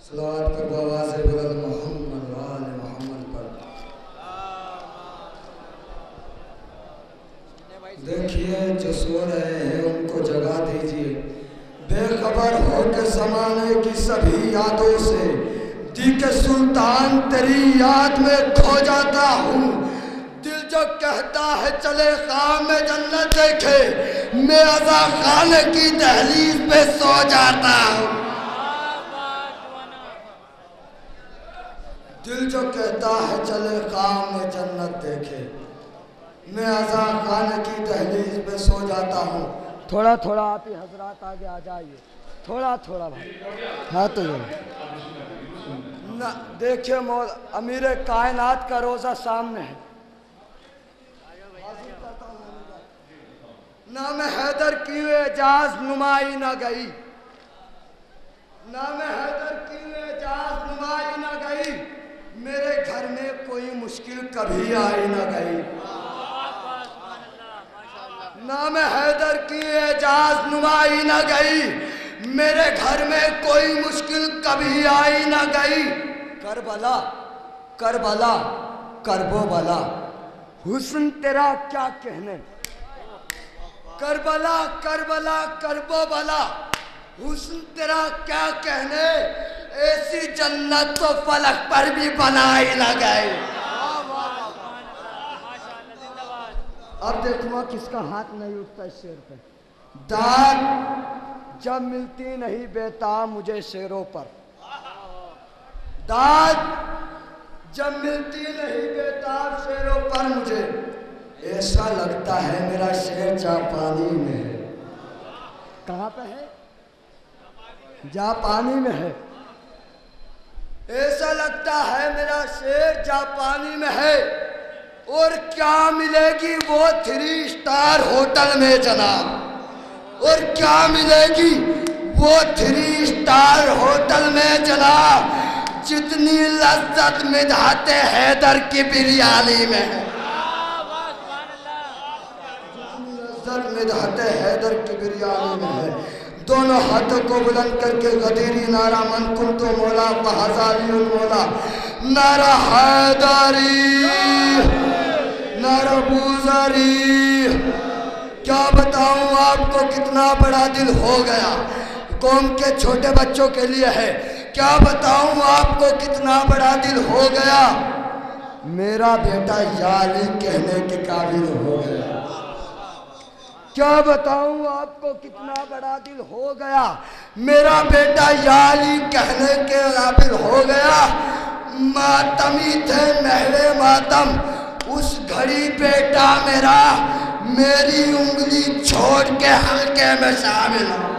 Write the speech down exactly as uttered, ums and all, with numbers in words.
صلوات پر بآواز بلند محمد و آل محمد پر۔ دیکھیے، جو سو رہے ہیں، ان کو جگا دیجیے۔ بے خبر ہو کے زمانے کی سبھی یادوں سے، دی کے سلطان، تیری یاد میں کھو جاتا ہوں۔ دل جو کہتا ہے چلے خام میں جنت دیکھے، میں عزا خانے کی دہلیز پہ سو جاتا ہوں۔ دل جو کہتا ہے چلے خام میں جنت دیکھے، میں عزا خانے کی دہلیز پہ سو جاتا ہوں۔ تھوڑا تھوڑا آپ ہی حضرات آگے آ جائیے، تھوڑا تھوڑا بھائی۔ ہاں تو یہ نہ دیکھے مول، امیر کائنات کا روضہ سامنے ہے۔ نام حیدر کی اعجاز نمائی نہ گئی، نام حیدر کی اعجاز نمائی نہ گئی، میرے گھر میں کوئی مشکل کبھی آئی نہ گئی۔ نام حیدر کی اعجاز نمائی نہ گئی، میرے گھر میں کوئی مشکل کبھی آئی نہ گئی۔ کربلا، کربلا، کرب و بلا، حسن تیرا کیا کہنے۔ کربلا، کربلا، کرب و بلا، حسن تیرا کیا کہنے، ایسی جنت تو فلک پر بھی بنائی نہ گئی۔ اب دیکھو کس کا ہاتھ نہیں اٹھتا اس شعر پہ۔ داد جب ملتی نہیں بیتاب مجھے شعروں پر، داد جب ملتی نہیں بیتاب شعروں پر مجھے، ایسا لگتا ہے میرا شعر جاپانی میں ہے۔ کہاں پہ ہے؟ جاپانی میں ہے۔ ایسا لگتا ہے میرا شعر جاپانی میں ہے۔ اور کیا ملے گی وہ تھری اسٹار ہوٹل میں جناب، اور کیا ملے گی وہ تھری اسٹار ہوٹل میں جناب، جتنی لذت مدحت حیدر کی بریانی میں ہے۔ لذت مدحت حیدر کی بریانی میں ہے۔ دونوں ہاتھوں کو بلند کر کے غدیری نعرہ من کنت مولا فہذا علی مولا، نعرہ حیدری، نعرہ بوزاری۔ کیا بتاؤں آپ کو کتنا بڑا دل ہو گیا، قوم کے چھوٹے بچوں کے لیے ہے۔ کیا بتاؤں آپ کو کتنا بڑا دل ہو گیا، میرا بیٹا یا علی کہنے کے قابل ہو گیا۔ کیا بتاؤں آپ کو کتنا بڑا دل ہو گیا، میرا بیٹا یا علی کہنے کے قابل ہو گیا۔ ماتمی تھے مہر ماتم، اس گھڑی بیٹا میرا میری انگلی چھوڑ کے حلقے میں شامل ہو۔